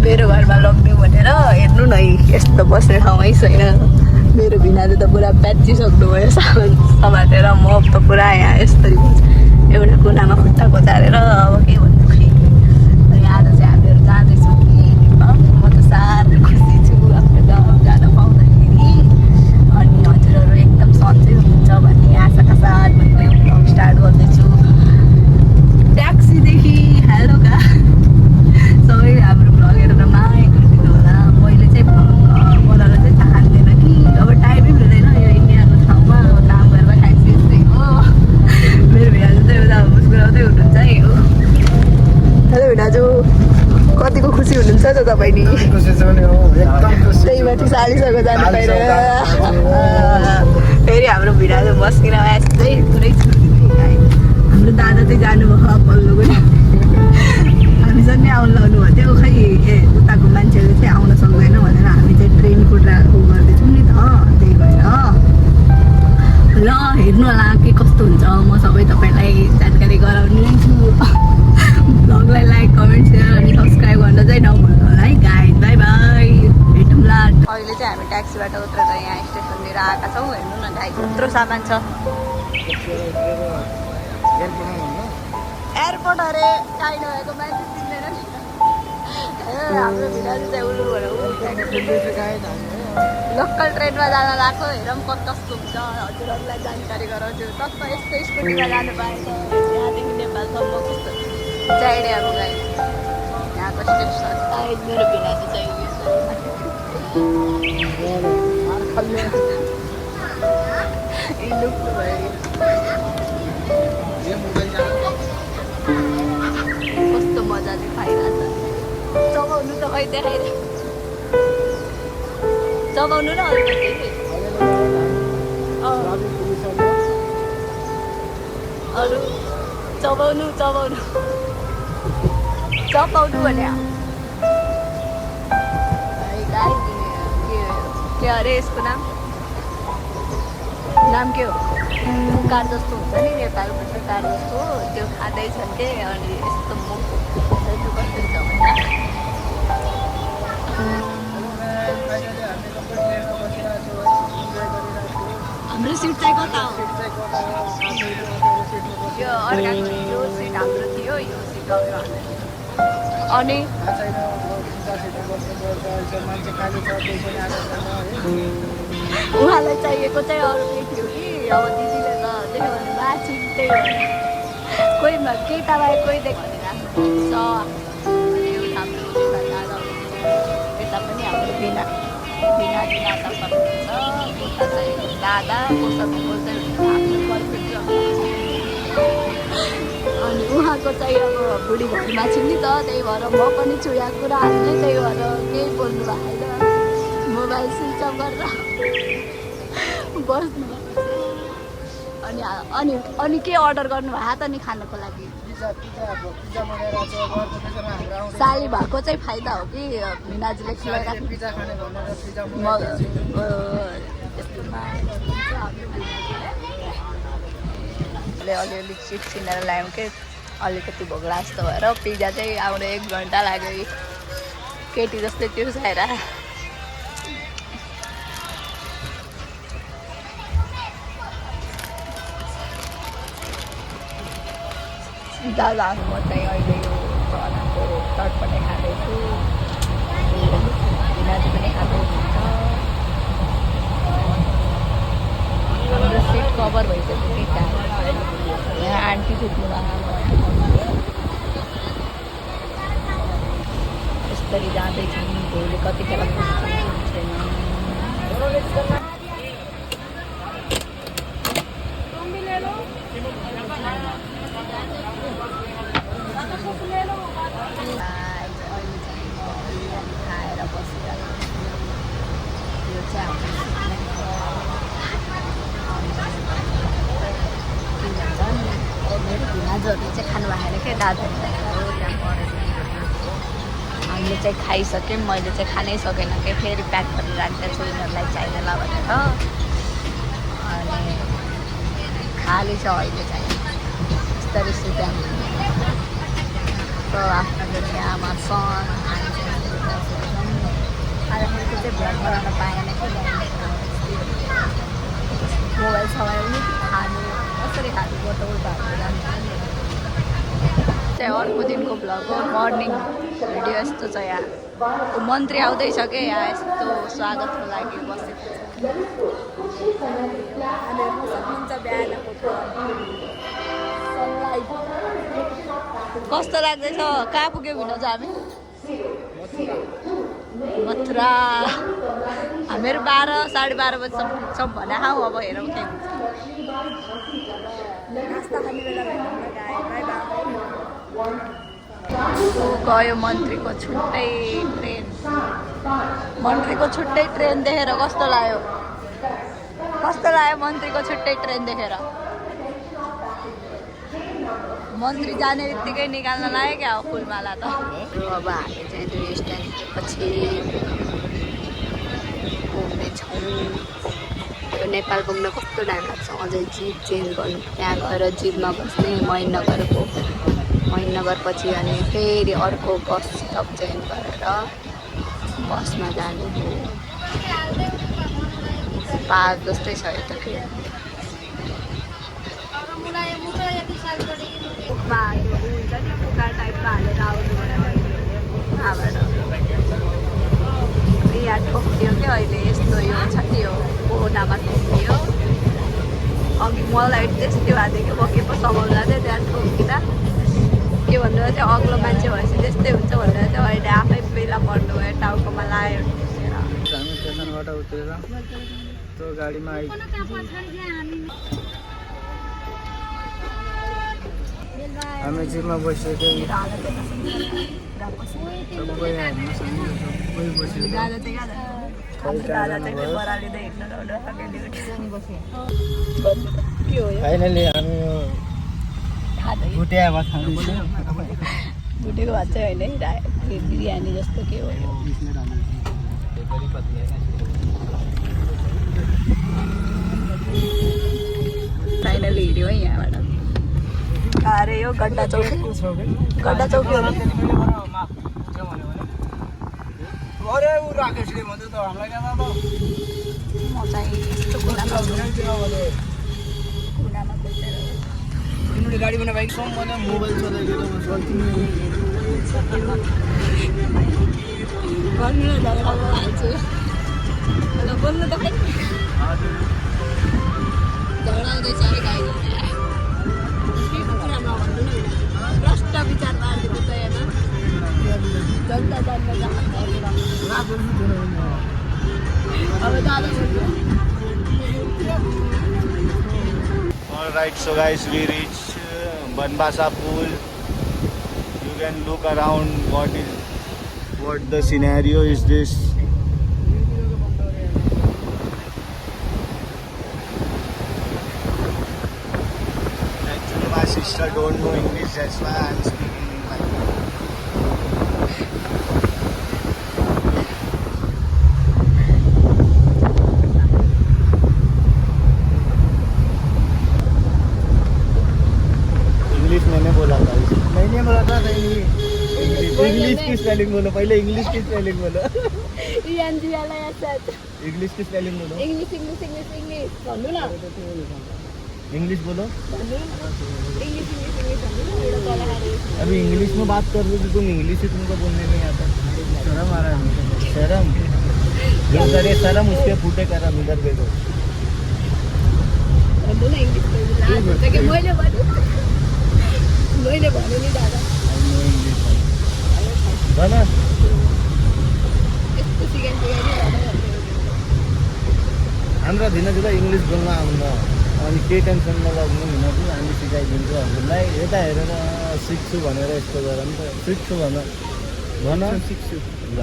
मेरो घरमा लग्ने भनेर हेर्नु न यस्तो बस्ने ठाउँमै छैन। मेरो भिनाले त पुरा प्याचिसक्नु भयो सामान समातेर। म त पुरा यहाँ यसरी एउटा कुनामा खुट्टा कोचारेर अब के भन्नु खै। अनि आज चाहिँ हामीहरू जाँदैछौँ कि म त साह्रै खुसी छु आफ्नो गाउँ जान पाउँदाखेरि। अनि हजुरहरू एकदम सन्चै हुनुहुन्छ भन्ने आशाका साथ मैले भ्लग स्टार्ट गर्दैछु ट्याक्सीदेखि। हेलो का सबै हाम्रो भ्लग हेरेर माया गरिदिनु होला। मैले चाहिँ बनाएर चाहिँ चाहँदैन कि अब टाइमै मिल्दैन यो इन्डियाको ठाउँमा काम गरेर खाइसके यस्तै हो। मेरो भिनाजु चाहिँ उता मुस्कुराउँदै हुनुहुन्छ है हो। हेलो भिनाजु कतिको खुसी हुनुहुन्छ त तपाईँ नि? त्यही माथि 40 जानु पाएर फेरि हाम्रो भिनाजु मस्किन यस्तै पुरै हाम्रो दादा चाहिँ जानुभयो पल्लो पनि हामीसँग नै आउनु लाउनु भयो त्यो खै उताको मान्छेले चाहिँ आउन सक्दैन भनेर हामी चाहिँ ट्रेनको गर्दैछौँ नि त त्यही भएर। ल हेर्नु होला के कस्तो हुन्छ म सबै तपाईँलाई जानकारी गराउने नै छु। भ्लगलाई लाइक कमेन्ट सेयर अनि सब्सक्राइब गर्न चाहिँ नभुल्नु होला है गाइज। By by भेटौँला। अहिले चाहिँ हामी ट्याक्सीबाट उत्रेर यहाँ स्टेसनतिर आएका छौँ। हेर्नु न गाइज यत्रो सामान छ। एयरपोर्ट अरे काहीँ नभएको मान्छे चिन्दैन नि। हाम्रो भिनाजु चाहिँ उल्लुबाट लोकल ट्रेनमा जान लगाएको हेरौँ कस्तो हुन्छ हजुरहरूलाई जानकारी गराउँछु। टक्क यस्तो स्कुटीमा जानु पाएछ यहाँदेखि नेपालसम्म कस्तो चाहिने अब गाई यहाँको स्टेसन। मेरो भिनाजु चाहिँ लुक्नु भयो कस्तो मजाले खाइरहेछ। चबाउनु त खै देखाइरह चबाउनु न अलिकति अरू चबाउनु चबाउनु चपाउनु भने के अरे यसको नाम के हो? कार जस्तो हुन्छ नि नेपालको चाहिँ कार जस्तो त्यो खाँदैछन् के। अनि यस्तो मुखको कस्तो हुन्छ भन्दा हाम्रो सिट चाहिँ कता हो? यो अर्काको यो सिट हाम्रो थियो यो सिट अगाडि अनि उहाँलाई चाहिएको चाहिँ अरू केही थियो कि अब दिदीले त त्यही भने माछी त्यही हो कोही केटा बाहेक कोही देख्दैन यता पनि हाम्रो भिनाजु नाता सक्नुहुन्छ। उता चाहिँ दादा कोसँग बोल्दै आफ्नो गर्लफ्रेन्ड अनि उहाँको चाहिँ अब बुढी घरमा छु नि त त्यही भएर म पनि छु यहाँ कुरा हाल्ने। त्यही भएर केही बोल्नु भएको छैन मोबाइल स्विच अफ गरेर बस्नु। अनि के अर्डर गर्नुभएको त नि खानको लागि? साली भएको चाहिँ फाइदा हो कि भिनाजुले खिलाइराख्नु। अलिअलि सिट छिनेर ल्यायौँ कि अलिकति भोग्ला जस्तो भएर। पिज्जा चाहिँ आउने 1 घन्टा लाग्यो। केटी जस्तै त्यो खाएर दादा म चाहिँ अहिले यो चनाको चटपटे खाँदैछु। भिनाजु पनि खाँदै हुनुहुन्छ। हाम्रो सिट कभर भइसक्यो कि यहाँ आन्टी सुत्नु भएको यसरी जाँदैछौँ। भोलि कतिखेर पुग्छौँ छैन। खाएर बसिरहेको यो चाहिँ मेरो भिनाजुहरूले चाहिँ खानु भएन क्या दादाहरू त्यहाँ परेको हामीले चाहिँ खाइसक्यौँ। मैले चाहिँ खानै सकेन कि फेरि प्याक गरेर राख्दैछु यिनीहरूलाई चाहिँदैन भनेर। अनि खाली छ अहिले चाहिँ बिस्तारै सुत्याउनु आफ्नो दुनियाँमा सन त्यो चाहिँ भ्लग बनाउन पाएन कि मोबाइल चलाउनु कि खानु कसरी खानु फोटो उठाउनु जान्छ चाहिँ अर्को दिनको भ्लग हो मर्निङ भिडियो यस्तो छ यहाँ मन्त्री आउँदैछ क्या यहाँ यस्तो स्वागतको लागि बसेको कस्तो लाग्दैछ कहाँ पुग्यो भिन्न चाहिँ हामी मथुरा हामीहरू 12-12:30 बजीसम्म पुग्छौँ भने आऊ अब हेरौँ के हुन्छ गयो मन्त्रीको छुट्टै ट्रेन देखेर कस्तो लाग्यो मन्त्रीको छुट्टै ट्रेन देखेर मन्त्री जाने बित्तिकै निकाल्न लाग्यो क्या हो फुलमाला त अब हामी चाहिँ 2 स्ट्यान्ड पछि पुग्नेछौँ यो नेपाल पुग्न कस्तो टाइम लाग्छ अझै जिप चेन्ज गर्नु त्यहाँ गएर जिपमा बस्ने महिनगर पछि अनि फेरि अर्को बस स्टप चेन्ज गरेर बसमा जानु पार्क जस्तै छ यो त फेरि मुखमा हुन्छ नि कुकार टाइपमा हालेर आउनु यहाँ ठोकियो क्या अहिले यस्तो यो छ नि यो कोनामा ठोकियो अघि मलाई त्यस्तै भएको थियो कि म के पो समाउँदा थियो त्यहाँ ठोकिँदा के भन्नु चाहिँ अग्लो मान्छे भएपछि त्यस्तै हुन्छ भनेर चाहिँ अहिले आफै बेला पर्नु भयो टाउकोमा लायो हामी स्टेसनबाट उत्रेर त्यो गाडीमा हामी जिपमा बसिसक्यो फाइनली हामी भुटिया भात खानु पर्यो भुटेको भात चाहिँ होइन बिरयानी जस्तो के हो फाइनली हिँड्यो है यहाँबाट अरे यो गड्डा चौकी हो अरे ऊ राकेशले भन्दै त हामीलाई क्या त म चाहिँ यस्तो कुनामा तिमीले गाडी बनाए बाइक सम भने मोबाइल चलाइदिएर गर्नु न झगडा हाल्छु बोल्नु त झगडा आउँदैछ है गाई प्रष्ट विचार मारिदिनु त हेर्न जनता जान्न अब दादा Alright, so guys, we reached Banbasa pool. You can look around. What the scenario is this? Actually, my sister don't know English. That's why I'm speaking like that. English की स्पेलिंग बोलो पहले इंग्लिश की spelling बोलो English की spelling बोलो English भन्नु न English बोलो इंग्लिश अभी इंग्लिश में बात कर रहे थे तुम इंग्लिश ही तुमको बोलने नहीं आता शर्म आ रहा है शर्म जो करे शर्म उसके फूटे करम इधर देखो भन्नु न इंग्लिश मैले भने नि दादा बना यस्तो सिकाइ हाम्रो दिनजुदा इङ्ग्लिस बोल्न आउन अनि केही टेन्सन नलाग्नु हिँड्नु हामी सिकाइदिन्छौँ हजुरलाई यता हेरेर सिक्छु भनेर यस्तो गर नि त सिक्छु भन सिक्छु ल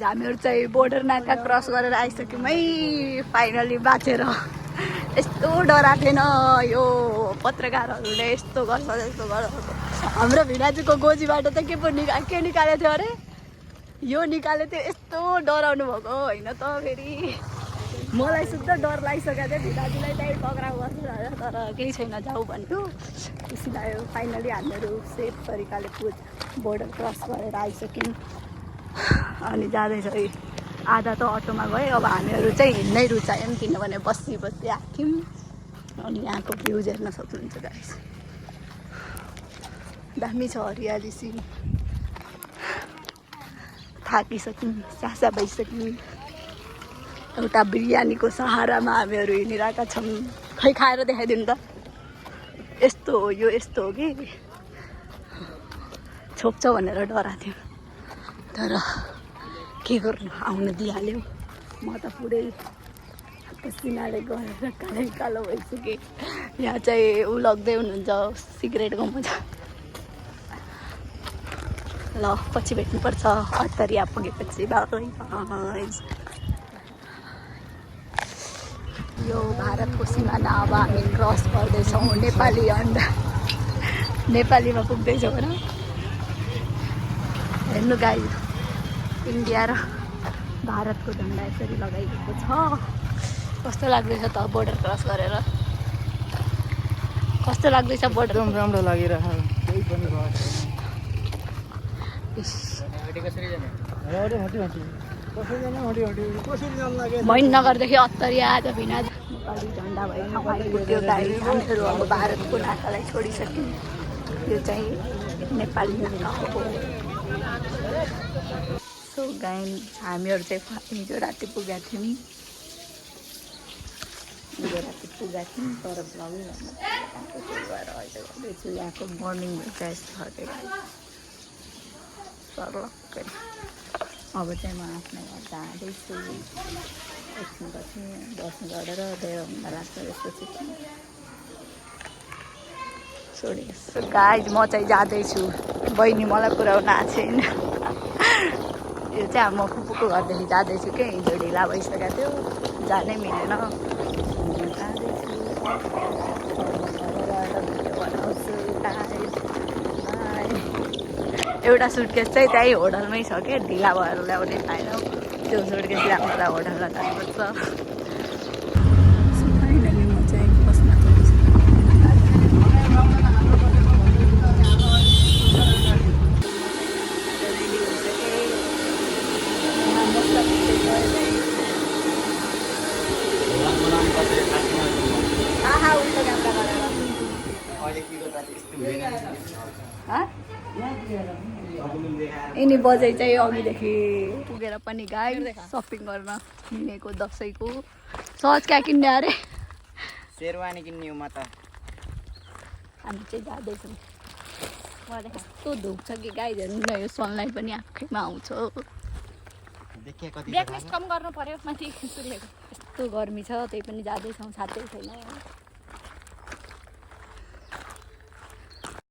हामीहरू चाहिँ बोर्डर नाका क्रस गरेर आइसक्यौँ है फाइनली बाँचेर यस्तो डराएको थिएन यो पत्रकारहरूले यस्तो गर्छ जस्तो गर्छ हाम्रो भिनाजुको गोजीबाट त के निकालेको थियो अरे यो निकालेको थियो यस्तो डराउनु भएको होइन त फेरि मलाई शुद्ध डर लागिसकेको थियो भिदाजुलाई त्यही पक्राउ गर्छु तर केही छैन जाऊ भन्थ्यो खुसी लाग्यो फाइनली हामीहरू सेफ तरिकाले बोर्डर क्रस गरेर आइसक्यौँ अनि जाँदैछ आधा त अटोमा गयो अब हामीहरू चाहिँ हिँड्नै रुचायौँ किनभने बसी बसी आँख्यौँ अनि यहाँको भ्युज हेर्न सक्नुहुन्छ गाइस दामी छ हरियाली सिन थाकिसक्यौँ सासा भइसक्यौँ एउटा बिरयानीको सहारामा हामीहरू हिँडिरहेका छौँ खै खाएर देखाइदिनु त यस्तो हो यो यस्तो हो कि छोप्छ भनेर डराएको थियो तर के गर्नु आउन दिइहाल्यो म त पुरै पसिनाले गएर कालै कालो भइसकेँ यहाँ चाहिँ ऊ लग्दै हुनुहुन्छ सिगरेटको मजा ल पछि भेट्नुपर्छ अत्तरिया पुगेपछि बाई यो भारतको सिमाना अब हामी क्रस गर्दैछौँ नेपाली अन्डा नेपालीमा पुग्दैछौँ होइन हेर्नु गाई इन्डिया र भारतको झन्डा यसरी लगाइएको छ कस्तो लाग्दैछ त बोर्डर क्रस गरेर कस्तो लाग्दैछ बोर्डर एकदम राम्रो लागिरहेको केही पनि महेन्द्रनगरदेखि अत्तरिया आज भिना नेपाली झन्डा भएको ठाउँ आइपुग्यो गाई हामीहरू अब भारतको नातालाई छोडिसक्यौँ यो चाहिँ नेपाली नाता हो सो गाई हामीहरू चाहिँ हिजो राति पुगेका थियौँ तर ब्लगै भएर अहिले गर्दैछु यहाँको मर्निङ चाहिँ यस्तो सर्लक्कै अब चाहिँ म आफ्नो घर जाँदैछु एकछिनपछि दर्शन गरेर 1.5 घन्टा लाग्छ त्यसपछि सो गाइज म चाहिँ जाँदैछु बहिनी मलाई पुऱ्याउन आएको छैन यो चाहिँ म फुपूको घरदेखि जाँदैछु कि हिजो ढिला भइसकेको थियो जानै मिलेन एउटा सुटकेस चाहिँ त्यही होटलमै छ क्या ढिला भएर ल्याउनै पाएनौँ त्यो सुटकेस ल्याउनुलाई होटलमा जानुपर्छ फाइनली म चाहिँ बस्न यिनी बजै चाहिँ अघिदेखि पुगेर पनि गाई सपिङ गर्न हिँडेको दसैँको सहज क्या किन्ने अरे शेरवानी किन्ने हो म त हामी चाहिँ जाँदैछौँ कस्तो धुप छ कि गाई हेर्नु न यो सनलाइट पनि आँखैमा आउँछ ब्राइटनेस कम गर्नु पर्यो माथि सुलेको यस्तो गर्मी छ त्यही पनि जाँदैछौँ साथै छैन